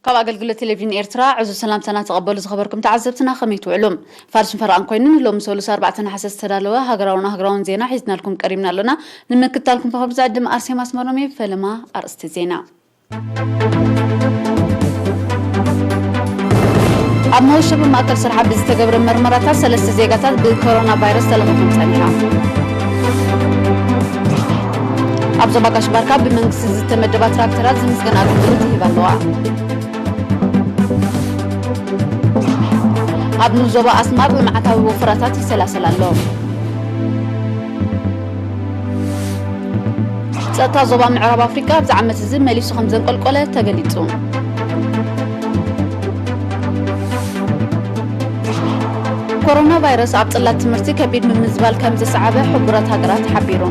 ካብ ኣገልግሎት ቴሌቪዥን ኤርትራ ዕዙዝ ሰላምታና ተቐበሉ ዝኸበርኩም ተዓዘብትና፣ ከመይ ትውዕሉ? ፋልስን ፈረቓን ኮይኑ ንሎሚ ሰሉስ ኣርባዕተ ነሓሰ ዝተዳለወ ሃገራውን ኣህጉራውን ዜና ሒዝናልኩም ቀሪብና ኣሎና። ንምክትታልኩም ብኸብሪ ዝዕድም ኣርሴማ ኣስመሮም እየ። ፈለማ ኣርእስቲ ዜና። ኣብ መወሸቢ ማእከል ስራሕ ብዝተገብረ መርመራታት ሰለስተ ዜጋታት ብኮሮና ቫይረስ ተለኺፎም ጸኒሖም። ኣብ ዞባ ጋሽ ባርካ ብመንግስቲ ዝተመደባ ትራክተራት ዝምስገን ኣገልግሎት ይህባ ኣለዋ። ኣብ ንኡስ ዞባ ኣስማጥ ልምዓታዊ ወፈራታት ይሰላሰል ኣሎ። ጸጥታ ዞባ ምዕራብ ኣፍሪቃ ኣብዚ ዓመት እዚ መሊሱ ከም ዘንቆልቆለ ተገሊጹ። ኮሮና ቫይረስ ኣብ ጽላት ትምህርቲ ከቢድ ምምዝባል ከም ዘስዓበ ሕቡራት ሃገራት ሓቢሩ።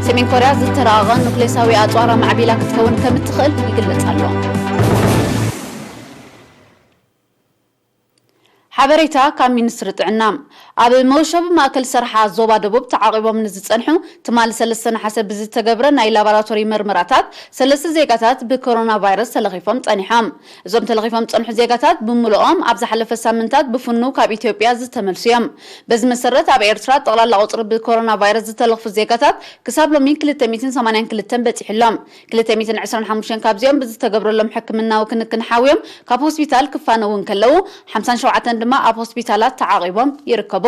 ሰሜን ኮርያ ዝተራቐቐ ኑክሌሳዊ ኣጽዋር ኣማዕቢላ ክትከውን ከም እትኽእል ይግለጽ ኣሎ። ሓበሬታ ካብ ሚኒስትሪ ጥዕና። ኣብ መወሸቢ ማእከል ሰርሓ ዞባ ደቡብ ተዓቒቦም ንዝጸንሑ ትማሊ ሰለስተ ነሓሰ ብዝተገብረ ናይ ላቦራቶሪ መርመራታት ሰለስተ ዜጋታት ብኮሮና ቫይረስ ተለኺፎም ጸኒሖም። እዞም ተለኺፎም ዝጸንሑ ዜጋታት ብምሉኦም ኣብ ዝሓለፈ ሳምንታት ብፍኑ ካብ ኢትዮጵያ ዝተመልሱ እዮም። በዚ መሰረት ኣብ ኤርትራ ጠቕላላ ቁጽሪ ብኮሮና ቫይረስ ዝተለኽፉ ዜጋታት ክሳብ ሎሚ ክልተ ሚእትን ሰማንያን ክልተን በጺሑ ኣሎ። ክልተ ሚእትን ዕስራን ሓሙሽተን ካብዚኦም ብዝተገብረሎም ሕክምናዊ ክንክን ሓውዮም ካብ ሆስፒታል ክፋነዉ እንከለዉ፣ ሓምሳን ሸውዓተን ድማ ኣብ ሆስፒታላት ተዓቒቦም ይርከቡ።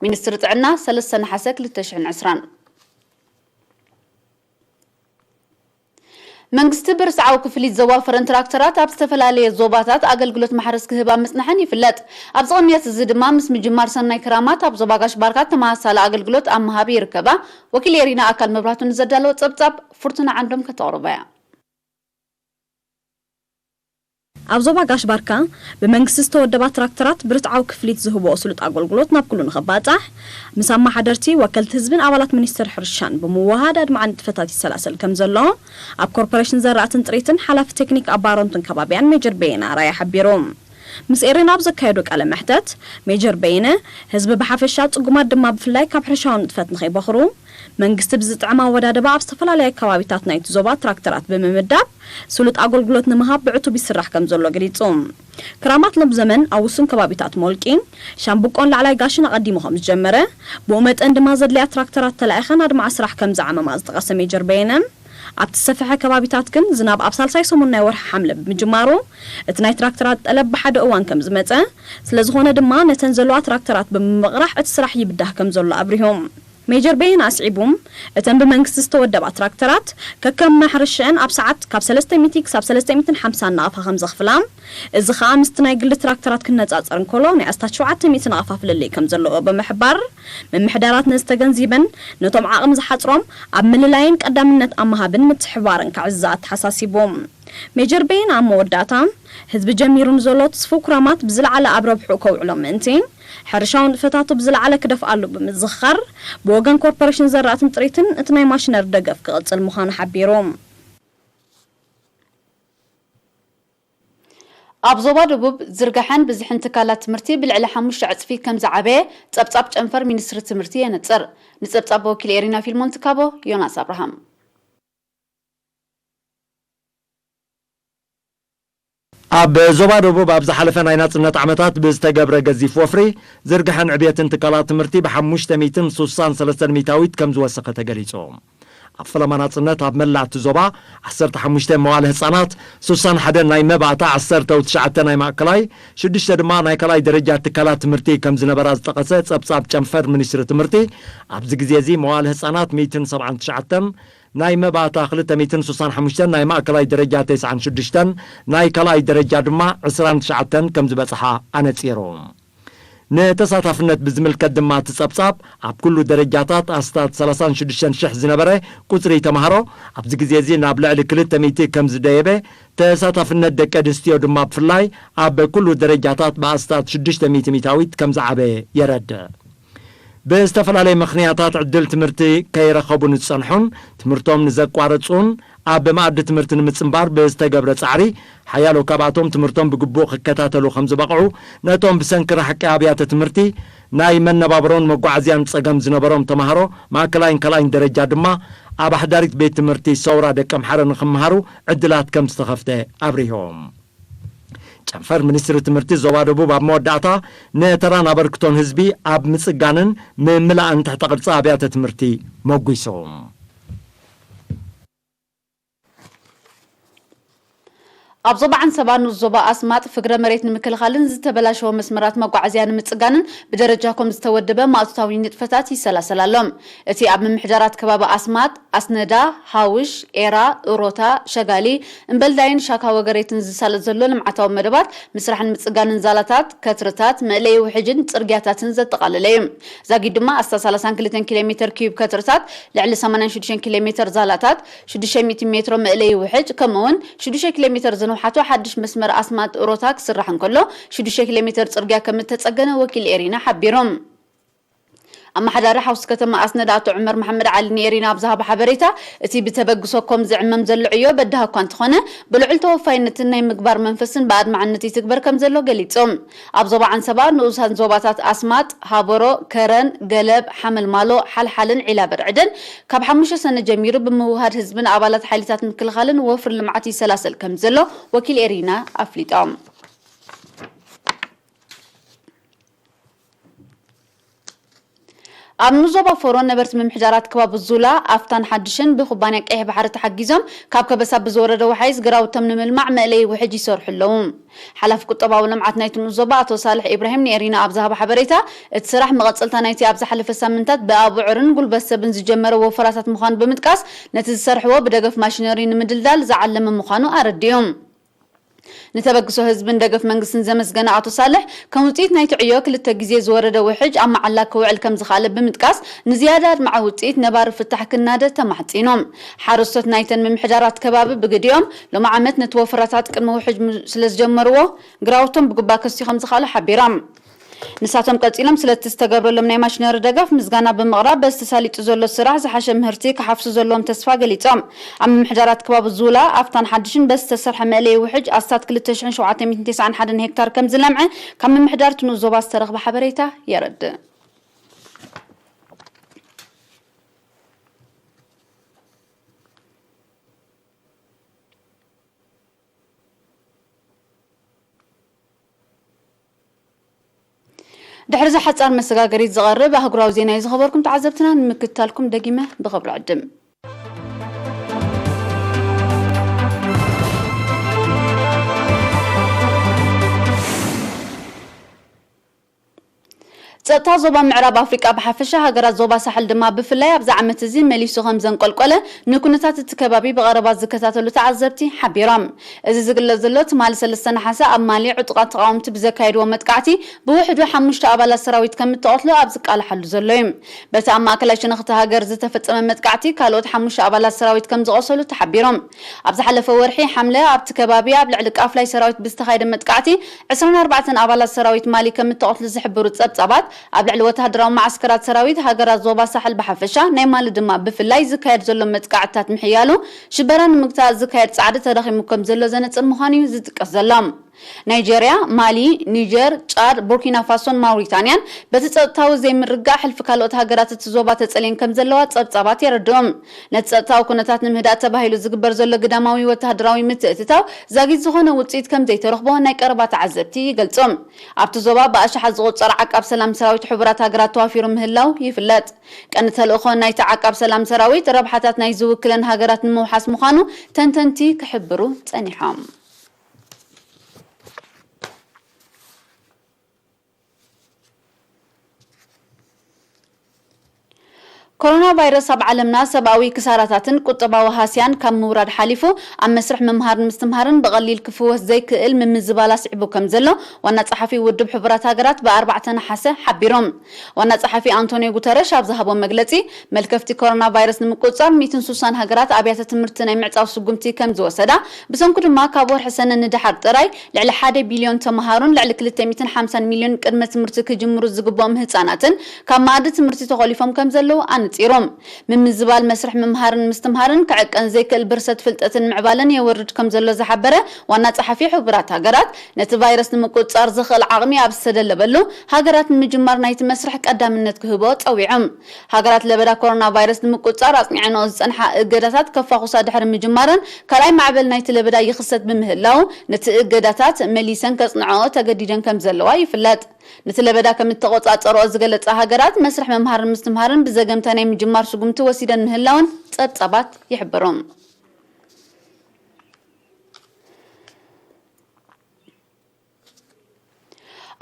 ሚኒስትሪ ጥዕና፣ ሰለስተ ነሓሰ ክልተ ሽሕን ዕስራን። መንግስቲ ብርስዓዊ ክፍሊት ዘዋፈረን ትራክተራት ኣብ ዝተፈላለየ ዞባታት ኣገልግሎት ማሕረስ ክህባ ምጽንሐን ይፍለጥ። ኣብዚ ቅንያት እዚ ድማ ምስ ምጅማር ሰናይ ክራማት ኣብ ዞባ ጋሽ ባርካ ተመሳሳሊ ኣገልግሎት ኣብ ምሃብ ይርከባ። ወኪል ኤሪና ኣካል መብራህቱ ንዘዳለወ ጸብጻብ ፍርቱና ዓንዶም ከተቕርቦ እያ። ኣብ ዞባ ጋሽ ባርካ ብመንግስቲ ዝተወደባ ትራክተራት ብርትዓዊ ክፍሊት ዝህቦ ስሉጥ ኣገልግሎት ናብ ኩሉ ንኽባጻሕ፣ ምስ ኣመሓደርቲ፣ ወከልቲ ህዝብን ኣባላት ሚኒስቴር ሕርሻን ብምውህሃድ ኣድማዒ ንጥፈታት ይሰላሰል ከም ዘሎ ኣብ ኮርፖሬሽን ዘራእትን ጥሪትን ሓላፊ ቴክኒክ ኣብ ባረንቱን ከባቢያን ሜጀር በየነ ኣራያ ሓቢሩ። ምስ ኤሪና ኣብ ዘካየዶ ቃለ መሕተት፣ ሜጀር በየነ፣ ህዝቢ ብሓፈሻ ጽጉማት ድማ ብፍላይ ካብ ሕርሻዊ ንጥፈት ንኸይበኽሩ፣ መንግስቲ ብዝጥዕም ኣወዳድባ ኣብ ዝተፈላለያ ከባቢታት ናይቲ ዞባ ትራክተራት ብምምዳብ ስሉጥ ኣገልግሎት ንምሃብ ብዕቱብ ይስራሕ ከም ዘሎ ገሊጹ። ክራማት ሎም ዘመን ኣብ ውሱን ከባቢታት ሞልቂ፣ ሻምብቆን ላዕላይ ጋሽን ኣቐዲሙ ከም ዝጀመረ፣ ብኡ መጠን ድማ ዘድልያ ትራክተራት ተላኢኸን ኣድማዒ ስራሕ ከም ዝዓመማ ዝጠቐሰ ሜጀር በየነ፣ ኣብቲ ዝሰፍሐ ከባቢታት ግን ዝናብ ኣብ ሳልሳይ ሰሙን ናይ ወርሒ ሓምለ ብምጅማሩ፣ እቲ ናይ ትራክተራት ጠለብ ብሓደ እዋን ከም ዝመጸ፣ ስለ ዝኾነ ድማ ነተን ዘለዋ ትራክተራት ብምምቕራሕ እቲ ስራሕ ይብዳህ ከም ዘሎ ኣብሪሁ። ሜጀር በየነ ኣስዒቡ፣ እተን ብመንግስቲ ዝተወደባ ትራክተራት ከከም ማሕረሽአን ኣብ ሰዓት ካብ ሰለስተ ሚእቲ ክሳብ ሰለስተ ሚእትን ሓምሳን ናቕፋ ከም ዘኽፍላ፣ እዚ ኸኣ ምስቲ ናይ ግሊ ትራክተራት ክነጻጸር እንከሎ ናይ ኣስታት ሸውዓተ ሚእቲ ናቕፋ ፍልልይ ከም ዘለዎ ብምሕባር፣ ምምሕዳራት ነዚ ተገንዚበን ነቶም ዓቕሚ ዝሓጽሮም ኣብ ምልላይን ቀዳምነት ኣብ ምሃብን ምትሕብባርን ክዕዝዛ ኣተሓሳሲቡ። ሜጀር በየነ ኣብ መወዳእታ፣ ህዝቢ ጀሚሩ ንዘሎ ትስፉው ክራማት ብዝለዓለ ኣብ ረብሕኡ ከውዕሎ ምእንቲ፣ ሕርሻዊ ንጥፈታቱ ብዝለዓለ ክደፍኣሉ ብምዝኽኻር፣ ብወገን ኮርፖሬሽን ዘራእትን ጥሪትን እቲ ናይ ማሽነሪ ደገፍ ክቕጽል ምዃኑ ሓቢሩ። ኣብ ዞባ ደቡብ ዝርጋሐን ብዝሕን ትካላት ትምህርቲ ብልዕሊ ሓሙሽተ ዕጽፊ ከም ዝዓበየ ጸብጻብ ጨንፈር ሚኒስትሪ ትምህርቲ የነጽር። ንጸብጻብ ወኪል ኤሪና ፊልሞን ትካቦ፣ ዮናስ ኣብርሃም። ኣብ ዞባ ደቡብ ኣብ ዝሓለፈ ናይ ናጽነት ዓመታት ብዝተገብረ ገዚፍ ወፍሪ፣ ዝርግሐን ዕብየትን ትካላት ትምህርቲ ብሓሙሽተ ሚእትን ሱሳን ሰለስተን ሚእታዊት ከም ዝወሰኸ ተገሊጹ። ኣብ ፈለማ ናጽነት ኣብ መላእ እቲ ዞባ ዓሰርተ ሓሙሽተ መዋለ ህጻናት፣ ሱሳን ሓደ ናይ መባእታ፣ ዓሰርተ ትሽዓተ ናይ ማእከላይ፣ ሽዱሽተ ድማ ናይ ካልኣይ ደረጃ ትካላት ትምህርቲ ከም ዝነበራ ዝጠቐሰ ጸብጻብ ጨንፈር ሚኒስትሪ ትምህርቲ፣ ኣብዚ ግዜ እዚ መዋለ ህጻናት ሚእትን ሰብዓን ትሽዓተን፣ ናይ መባእታ ክልተ ሚእትን ሱሳን ሓሙሽተን፣ ናይ ማእከላይ ደረጃ ተስዓን ሽዱሽተን፣ ናይ ካልኣይ ደረጃ ድማ ዕስራን ትሽዓተን ከም ዝበጽሓ ኣነጺሩ። ንተሳታፍነት ብዝምልከት ድማ እቲ ጸብጻብ፣ ኣብ ኩሉ ደረጃታት ኣስታት ሰላሳን ሽዱሽተን ሽሕ ዝነበረ ቁጽሪ ተማሃሮ፣ ኣብዚ ግዜ እዚ ናብ ልዕሊ ክልተ ሚእቲ ከም ዝደየበ፣ ተሳታፍነት ደቂ ኣንስትዮ ድማ ብፍላይ ኣብ ኩሉ ደረጃታት ብኣስታት ሽዱሽተ ሚእቲ ሚእታዊት ከም ዝዓበየ የረድእ። ብዝተፈላለየ ምኽንያታት ዕድል ትምህርቲ ከይረኸቡ ንዝጸንሑን ትምህርቶም ንዘቋረጹን ኣብ መኣዲ ትምህርቲ ንምጽንባር ብዝተገብረ ጻዕሪ ሓያሎ ካብኣቶም ትምህርቶም ብግቡእ ክከታተሉ ከም ዝበቕዑ፣ ነቶም ብሰንኪ ራሕቂ ኣብያተ ትምህርቲ ናይ መነባብሮን መጓዓዝያን ጸገም ዝነበሮም ተማሃሮ ማእከላይን ካልኣይን ደረጃ ድማ ኣብ ኣሕዳሪት ቤት ትምህርቲ ሰውራ ደቀምሓረ ንኽመሃሩ ዕድላት ከም ዝተኸፍተ ኣብሪሆም። ጨንፈር ሚኒስትሪ ትምህርቲ ዞባ ደቡብ ኣብ መወዳእታ ንተራን ኣበርክቶን ህዝቢ ኣብ ምጽጋንን ምምላእን ትሕተ ቅርጺ ኣብያተ ትምህርቲ መጒሱ። ኣብ ዞባ ዓንሰባ ንኡስ ዞባ ኣስማጥ ፍግረ መሬት ንምክልኻልን ዝተበላሸወ መስመራት መጓዓዝያ ንምጽጋንን ብደረጃ ኮም ዝተወደበ ማእቶታዊ ንጥፈታት ይሰላሰል ኣሎ። እቲ ኣብ ምምሕዳራት ከባቢ ኣስማጥ፣ ኣስነዳ፣ ሃውሽ፣ ኤራ፣ እሮታ፣ ሸጋሊ፣ እምበልዳይን ሻካ ወገሬትን ዝሳለጥ ዘሎ ልምዓታዊ መደባት ምስራሕን ምጽጋንን ዛላታት፣ ከትርታት፣ መእለዪ ውሕጅን ጽርግያታትን ዘጠቓለለ እዩ። ዛጊድ ድማ ኣስታት ሰላሳን ክልተን ኪሎ ሜተር ኪዩብ ከትርታት፣ ልዕሊ ሰማንያን ሽዱሽተን ኪሎ ሜተር ዛላታት፣ ሽዱሽተ ሚእቲ ሜትሮ መእለዪ ውሕጅ፣ ከምኡውን ሽዱሽተ ኪሎ ሜተር ዝንውሓቱ ሓድሽ መስመር ኣስማጥ እሮታ ክስራሕ እንከሎ፣ ሽዱሽተ ኪሎ ሜተር ጽርግያ ከም እተጸገነ ወኪል ኤሪና ሓቢሩ። ኣመሓዳሪ ሓውሲ ከተማ ኣስነዳ ኣቶ ዑመር መሓመድ ዓሊ ንኤሪና ኣብ ዝሃቦ ሓበሬታ፣ እቲ ብተበግሶ ኮም ዝዕመም ዘሎ ዕዮ በዳሂ እኳ እንተኾነ፣ ብልዑል ተወፋይነትን ናይ ምግባር መንፈስን ብኣድማዕነት ይትግበር ከም ዘሎ ገሊጾም። ኣብ ዞባ ዓንሰባ ንኡሳን ዞባታት ኣስማጥ፣ ሃበሮ፣ ከረን፣ ገለብ፣ ሓመልማሎ፣ ሓልሓልን ዒላ በርዕድን ካብ ሓሙሽተ ሰነ ጀሚሩ ብምውህሃድ ህዝብን ኣባላት ሓይልታት ምክልኻልን ወፍሪ ልምዓት ይሰላሰል ከም ዘሎ ወኪል ኤሪና ኣፍሊጦም። ኣብ ንዞባ ፎሮ ነበርቲ ምምሕዳራት ከባቢ ዙላ፣ ኣፍታን ሓድሽን ብኩባንያ ቀይሕ ባሕሪ ተሓጊዞም ካብ ከበሳ ብዝወረደ ወሓይዝ ግራውቶም ንምልማዕ መእለዪ ውሕጅ ይሰርሑ ኣለዉ። ሓላፊ ቁጠባዊ ልምዓት ናይቲ ንኡስ ዞባ ኣቶ ሳልሕ ኢብራሂም ንኤሪና ኣብ ዝሃቦ ሓበሬታ፣ እቲ ስራሕ መቐጸልታ ናይቲ ኣብ ዝሓለፈ ሳምንታት ብኣቡዑርን ጉልበት ሰብን ዝጀመረ ወፈራታት ምዃኑ ብምጥቃስ፣ ነቲ ዝሰርሕዎ ብደገፍ ማሽነሪ ንምድልዳል ዝዓለመ ምዃኑ ኣረዲኡ። ንተበግሶ ህዝብን ደገፍ መንግስትን ዘመስገነ ኣቶ ሳልሕ፣ ከም ውጽኢት ናይቲ ዕዮ ክልተ ግዜ ዝወረደ ውሕጅ ኣብ መዓላ ክውዕል ከም ዝኸኣለ ብምጥቃስ፣ ንዝያዳ ኣድማዒ ውጽኢት ነባሪ ፍታሕ ክናደ ተማሕጺኑ። ሓረስቶት ናይተን ምምሕዳራት ከባቢ ብግዲኦም፣ ሎሚ ዓመት ነቲ ወፈራታት ቅድሚ ውሕጅ ም-፣ ስለ ዝጀመርዎ፣ ግራውቶም ብጉባ ከስዩ ከም ዝኸኣሉ ሓቢሮም። ንሳቶም ቀጺሎም፣ ስለቲ ዝተገብረሎም ናይ ማሽነሪ ደገፍ ምስጋና ብምቕራብ፣ በዚ ተሳሊጡ ዘሎ ስራሕ ዝሓሸ ምህርቲ ክሓፍሱ ዘለዎም ተስፋ ገሊጾም። ኣብ ምምሕዳራት ከባቢ ዙላ፣ ኣፍታን ሓድሽን በዚ ዝተሰርሐ መእለዪ ውሕጅ ኣስታት ክልተ ሽሕን ሸውዓተ ሚእትን ተስዓን ሓደን ሄክታር ከም ዝለምዐ ካብ ምምሕዳር እቲ ንኡስ ዞባ ዝተረኽበ ሓበሬታ የረድእ። ድሕሪ እዚ ሓጻር መሰጋገሪት ዝቐርብ ኣህጉራዊ ዜና እዩ። ዝኸበርኩም ተዓዘብትና፣ ንምክትታልኩም ደጊመ ብኽብሪ ዕድም። ጸጥታ ዞባ ምዕራብ ኣፍሪቃ ብሓፈሻ፣ ሃገራት ዞባ ሳሕል ድማ ብፍላይ ኣብዚ ዓመት እዚ መሊሱ ከም ዘንቆልቆለ ንኩነታት እቲ ከባቢ ብቐረባ ዝከታተሉ ተዓዘብቲ ሓቢሮም። እዚ ዝግለጽ ዘሎ፣ ትማሊ ሰለስተ ነሓሰ ኣብ ማሊ ዕጡቓት ተቓወምቲ ብዘካየድዎ መጥቃዕቲ ብውሕዱ ሓሙሽተ ኣባላት ሰራዊት ከም እተቐትሉ ኣብ ዝቃልሓሉ ዘሎ እዩ። በቲ ኣብ ማእከላይ ሸነኽ እታ ሃገር ዝተፈጸመ መጥቃዕቲ ካልኦት ሓሙሽተ ኣባላት ሰራዊት ከም ዝቖሰሉ ተሓቢሮም። ኣብ ዝሓለፈ ወርሒ ሓምለ ኣብቲ ከባቢ ኣብ ልዕሊ ቃፍላይ ሰራዊት ብዝተኻየደ መጥቃዕቲ ዕስራን ኣርባዕተን ኣባላት ሰራዊት ማሊ ከም እተቐትሉ ዝሕብሩ ጸብጻባት፣ ኣብ ልዕሊ ወተሃደራዊ መዓስከራት ሰራዊት ሃገራት ዞባ ሳሕል ብሓፈሻ፣ ናይ ማሊ ድማ ብፍላይ ዝካየድ ዘሎ መጥቃዕትታት ምሕያሉ፣ ሽበራ ንምግታእ ዝካየድ ጻዕሪ ተዳኺሙ ከም ዘሎ ዘነጽር ምዃኑ እዩ ዝጥቀስ ዘሎ። ናይጀርያ፣ ማሊ፣ ኒጀር፣ ጫድ፣ ቡርኪና ፋሶን ማውሪታንያን በቲ ጸጥታዊ ዘይምርግጋእ ሕልፊ ካልኦት ሃገራት እቲ ዞባ ተጸልየን ከም ዘለዋ ጸብጻባት የረድኦም። ነቲ ጸጥታዊ ኩነታት ንምህዳእ ተባሂሉ ዝግበር ዘሎ ግዳማዊ ወተሃደራዊ ምትእትታው ዛጊት ዝኾነ ውጽኢት ከም ዘይተረኽቦ ናይ ቀረባ ተዓዘብቲ ይገልጹ። ኣብቲ ዞባ ብኣሽሓት ዝቑጸር ዓቃብ ሰላም ሰራዊት ሕቡራት ሃገራት ተዋፊሩ ምህላው ይፍለጥ። ቀንዲ ተልእኾ ናይቲ ዓቃብ ሰላም ሰራዊት ረብሓታት ናይ ዝውክለን ሃገራት ንምውሓስ ምዃኑ ተንተንቲ ክሕብሩ ጸኒሖም። ኮሮና ቫይረስ ኣብ ዓለምና ሰብኣዊ ክሳራታትን ቁጠባዊ ሃስያን ካብ ምውራድ ሓሊፉ፣ ኣብ መስርሕ ምምሃርን ምስትምሃርን ብቐሊል ክፍወስ ዘይክእል ምምዝባል ኣስዒቡ ከም ዘሎ ዋና ጸሓፊ ውድብ ሕቡራት ሃገራት ብኣርባዕተ ነሓሰ ሓቢሮም። ዋና ጸሓፊ ኣንቶኒዮ ጉተረሽ ኣብ ዝሃቦ መግለጺ፣ መልከፍቲ ኮሮና ቫይረስ ንምቁጽጻር ሚእትን ሱሳን ሃገራት ኣብያተ ትምህርቲ ናይ ምዕጻው ስጉምቲ ከም ዝወሰዳ፣ ብሰንኩ ድማ ካብ ወርሒ ሰነ ንደሓር ጥራይ ልዕሊ ሓደ ቢልዮን ተመሃሮን ልዕሊ ክልተ ሚእትን ሓምሳን ሚልዮን ቅድመ ትምህርቲ ክጅምሩ ዝግብኦም ህጻናትን ካብ መኣዲ ትምህርቲ ተኾሊፎም ከም ዘለዉ ኣነጺሮም። ምምዝባል መስርሕ ምምሃርን ምስትምሃርን ክዕቀን ዘይክእል ብርሰት ፍልጠትን ምዕባለን የወርድ ከም ዘሎ ዝሓበረ ዋና ጸሓፊ ሕቡራት ሃገራት፣ ነቲ ቫይረስ ንምቁጽጻር ዝኽእል ዓቕሚ ኣብ ዝተደለበሉ፣ ሃገራት ንምጅማር ናይቲ መስርሕ ቀዳምነት ክህብኦ ጸዊዖም። ሃገራት ለበዳ ኮሮና ቫይረስ ንምቁጽጻር ኣጽኒዐንኦ ዝጸንሓ እገዳታት ከፋኹሳ ድሕሪ ምጅማረን፣ ካልኣይ ማዕበል ናይቲ ለበዳ ይኽሰት ብምህላው፣ ነቲ እገዳታት መሊሰን ከጽንዐኦ ተገዲደን ከም ዘለዋ ይፍለጥ። ነቲ ለበዳ ከም እተቖጻጸርኦ ዝገለጻ ሃገራት፣ መስርሕ ምምሃርን ምስትምሃርን ብዘገምታ ናይ ምጅማር ስጉምቲ ወሲደን ምህላወን ጸብጻባት ይሕብሩ።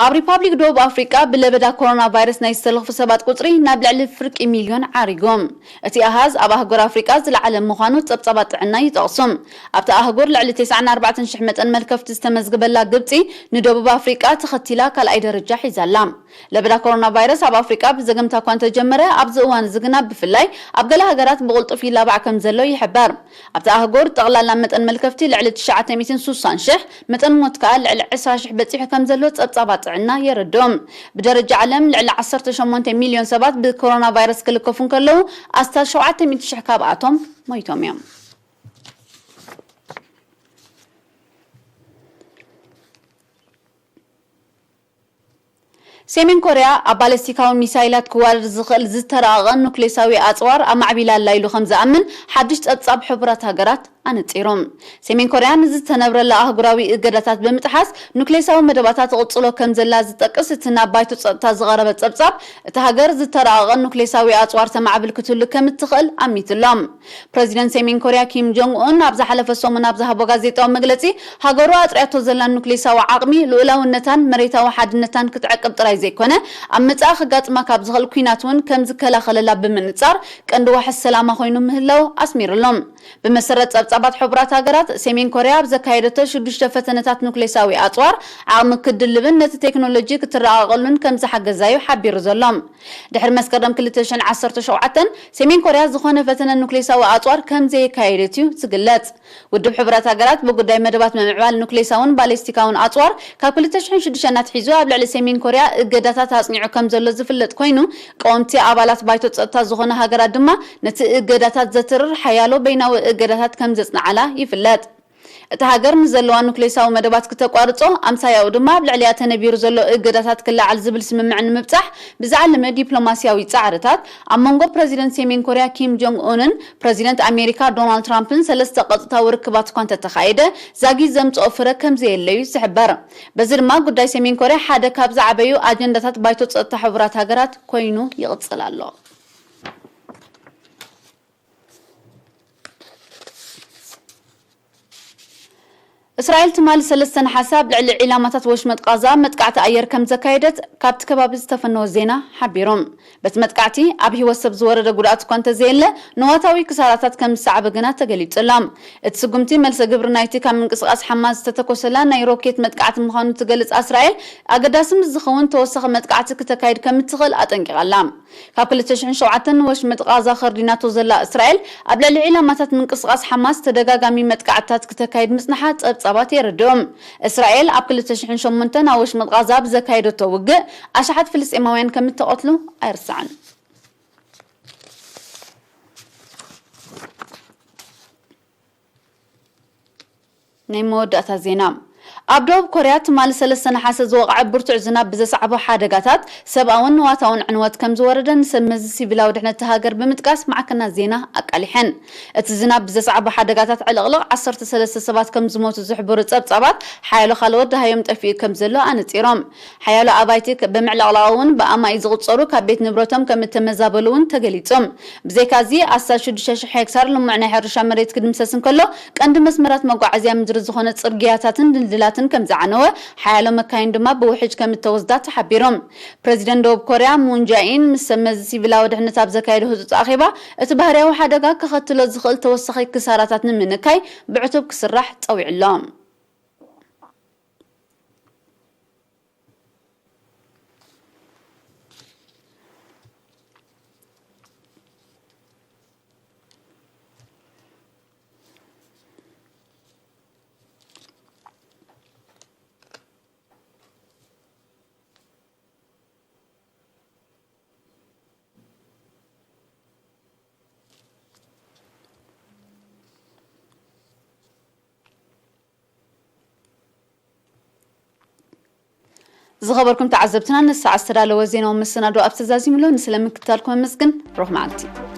ኣብ ሪፓብሊክ ደቡብ ኣፍሪቃ ብለበዳ ኮሮና ቫይረስ ናይ ዝተለኽፉ ሰባት ቁጽሪ ናብ ልዕሊ ፍርቂ ሚልዮን ዓሪጎም። እቲ ኣሃዝ ኣብ ኣህጉር ኣፍሪቃ ዝለዓለ ምዃኑ ጸብጻባት ጥዕና ይጠቕሱ። ኣብቲ ኣህጉር ልዕሊ ተስዓን ኣርባዕተን ሽሕ መጠን መልከፍቲ ዝተመዝግበላ ግብጺ፣ ንደቡብ ኣፍሪቃ ተኸቲላ ካልኣይ ደረጃ ሒዛላ። ለበዳ ኮሮና ቫይረስ ኣብ ኣፍሪቃ ብዘገምታ እኳ እንተጀመረ፣ ኣብዚ እዋን እዚ ግና ብፍላይ ኣብ ገለ ሃገራት ብቕልጡፍ ይላባዕ ከም ዘሎ ይሕበር። ኣብቲ ኣህጉር ጠቕላላ መጠን መልከፍቲ ልዕሊ ትሽዓተ ሚእትን ሱሳን ሽሕ፣ መጠን ሞት ከኣ ልዕሊ ዕስራ ሽሕ በጺሑ ከም ዘሎ ጸብጻባት ጥዕና የረድኡ። ብደረጃ ዓለም ልዕሊ ዓሰርተ ሸሞንተ ሚልዮን ሰባት ብኮሮና ቫይረስ ክልከፉ እንከለዉ፣ ኣስታት ሸውዓተ ሚእቲ ሽሕ ካብኣቶም ሞይቶም እዮም። ሰሜን ኮርያ ኣብ ባለስቲካዊ ሚሳይላት ክዋደድ ዝኽእል ዝተራቐቐ ኑክሌሳዊ ኣጽዋር ኣማዕቢላ ኣላ ኢሉ ከም ዝኣምን ሓድሽ ጸብጻብ ሕቡራት ሃገራት ኣነጺሩ። ሰሜን ኮርያ ንዝተነብረላ ኣህጉራዊ እገዳታት ብምጥሓስ ኑክሌሳዊ መደባታ ትቕጽሎ ከም ዘላ ዝጠቅስ እቲ ናብ ባይቶ ጸጥታ ዝቐረበ ጸብጻብ፣ እታ ሃገር ዝተራቐቐ ኑክሌሳዊ ኣጽዋር ተማዕብል ክትህሉ ከም እትኽእል ኣሚትሎም። ፕረዚደንት ሰሜን ኮርያ ኪም ጆንግ ኡን ኣብ ዝሓለፈ ሰሙን ኣብ ዝሃቦ ጋዜጣዊ መግለጺ፣ ሃገሩ ኣጥርያቶ ዘላ ኑክሌሳዊ ዓቕሚ፣ ልኡላውነታን መሬታዊ ሓድነታን ክትዕቅብ ጥራይ ዘይኮነ፣ ኣብ መጻኢ ከጋጥማ ካብ ዝኽእል ኲናት እውን ከም ዝከላኸለላ ብምንጻር፣ ቀንዲ ዋሕስ ሰላማ ኮይኑ ምህላው ኣስሚርሎም። ብመሰረት ጸብጻባት ሕቡራት ሃገራት፣ ሰሜን ኮርያ ኣብ ዘካየደቶ ሽዱሽተ ፈተነታት ኑክሌሳዊ ኣጽዋር ዓቕሚ ክትድልብን ነቲ ቴክኖሎጂ ክትረቓቐሉን ከም ዝሓገዛዩ ሓቢሩ ዘሎ። ድሕሪ መስከረም ክልተ ሽሕን ዓሰርተ ሸውዓተን፣ ሰሜን ኮርያ ዝኾነ ፈተነ ኑክሌሳዊ ኣጽዋር ከም ዘየካየደት እዩ ዝግለጽ። ውድብ ሕቡራት ሃገራት ብጉዳይ መደባት ምምዕባል ኑክሌሳውን ባሊስቲካውን ኣጽዋር ካብ ክልተ ሽሕን ሽዱሽተን ኣትሒዙ ኣብ ልዕሊ ሰሜን ኮርያ እገዳታት ኣጽኒዑ ከም ዘሎ ዝፍለጥ ኮይኑ፣ ቀወምቲ ኣባላት ባይቶ ጸጥታ ዝኾነ ሃገራት ድማ ነቲ እገዳታት ዘትርር ሓያሎ በይናዊ እገዳታት ከም ዘጽንዓላ ይፍለጥ። እታ ሃገር ንዘለዋ ኑክሌሳዊ መደባት ክተቋርጾ፣ ኣምሳያኡ ድማ ኣብ ልዕሊኣ ተነቢሩ ዘሎ እገዳታት ክለዓል ዝብል ስምምዕ ንምብጻሕ ብዝዓለመ ዲፕሎማስያዊ ጻዕርታት፣ ኣብ መንጎ ፕረዚደንት ሰሜን ኮርያ ኪም ጆንግ ኡንን ፕረዚደንት ኣሜሪካ ዶናልድ ትራምፕን ሰለስተ ቀጥታዊ ርክባት እኳ እንተተኻየደ፣ ዛጊት ዘምጽኦ ፍረ ከም ዘየለዩ ዝሕበር። በዚ ድማ ጉዳይ ሰሜን ኮርያ ሓደ ካብ ዝዓበዩ ኣጀንዳታት ባይቶ ጸጥታ ሕቡራት ሃገራት ኮይኑ ይቕጽል ኣሎ። እስራኤል ትማሊ ሰለስተ ነሓሰ ኣብ ልዕሊ ዒላማታት ወሽመጥ ቃዛ መጥቃዕቲ ኣየር ከም ዘካየደት ካብቲ ከባቢ ዝተፈነወ ዜና ሓቢሩ። በቲ መጥቃዕቲ ኣብ ህይወት ሰብ ዝወረደ ጉድኣት እኳ እንተዘየለ፣ ንዋታዊ ክሳራታት ከም ዝሰዓበ ግና ተገሊጹ ኣሎ። እቲ ስጉምቲ መልሰ ግብሪ ናይቲ ካብ ምንቅስቓስ ሓማስ ዝተተኮሰላ ናይ ሮኬት መጥቃዕቲ ምዃኑ ትገልጽ እስራኤል፣ ኣገዳሲ ምስ ዝኸውን ተወሳኺ መጥቃዕቲ ክተካይድ ከም እትኽእል ኣጠንቂቓ ኣላ። ካብ ክልተ ሽሕን ሸውዓተን ንወሽመጥ ቃዛ ከርዲናቶ ዘላ እስራኤል፣ ኣብ ልዕሊ ዒላማታት ምንቅስቓስ ሓማስ ተደጋጋሚ መጥቃዕትታት ክተካይድ ምጽንሓ ጸብጻባት የረድኡ። እስራኤል ኣብ ክልተ ሽሕን ሸሞንተን ኣብ ወሽመጥ ቃዛ ብዘካየደቶ ውግእ፣ ኣሽሓት ፍልስጤማውያን ከም እተቐትሉ ኣይርሳዕን። ናይ መወዳእታ ዜና። ኣብ ደቡብ ኮርያ ትማሊ ሰለስተ ነሓሰ ዝወቕዐ ብርቱዕ ዝናብ ብዘስዓቦ ሓደጋታት፣ ሰብኣውን ንዋታውን ዕንወት ከም ዝወረደ ንሰብ መዚ ሲቪላዊ ድሕነት እታ ሃገር ብምጥቃስ ማዕከናት ዜና ኣቃሊሐን። እቲ ዝናብ ብዘስዓቦ ሓደጋታት ዕልቕልቕ ዓሰርተ ሰለስተ ሰባት ከም ዝሞቱ ዝሕብሩ ጸብጻባት፣ ሓያሎ ካልኦት ደሃዮም ጠፊኡ ከም ዘሎ ኣነጺሮም። ሓያሎ ኣባይቲ ክ-፣ ብምዕልቕላቕ እውን ብኣማኢት ዝቑጸሩ ካብ ቤት ንብረቶም ከም እተመዛበሉ እውን ተገሊጹ። ብዘይካዚ፣ ኣስታት ሽዱሽተ ሽሕ ሄክታር ልሙዕ ናይ ሕርሻ መሬት ክድምሰስ እንከሎ፣ ቀንዲ መስመራት መጓዓዝያ ምድሪ ዝኾነ ጽርግያታትን ድልድላ ትን ከም ዝዓነወ፣ ሓያሎ መካይን ድማ ብውሕጅ ከም እተወስዳ ተሓቢሩ። ፕረዚደንት ደቡብ ኮርያ ሙን ጃኢን ምስ ሰብ መዚ ሲቪላዊ ድሕነት ኣብ ዘካየዶ ህጹጽ ኣኼባ፣ እቲ ባህርያዊ ሓደጋ ከኸትሎ ዝኽእል ተወሳኺ ክሳራታት ንምንካይ ብዕቱብ ክስራሕ ጸዊዑ ኣሎ። ዝኸበርኩም ተዓዘብትና፣ ንሰዓት ዝተዳለወ ዜናዊ መሰናዶ ኣብ ተዛዚምሎ። ንስለ ምክትታልኩም ኣመስግን። ሩኽ መዓልቲ።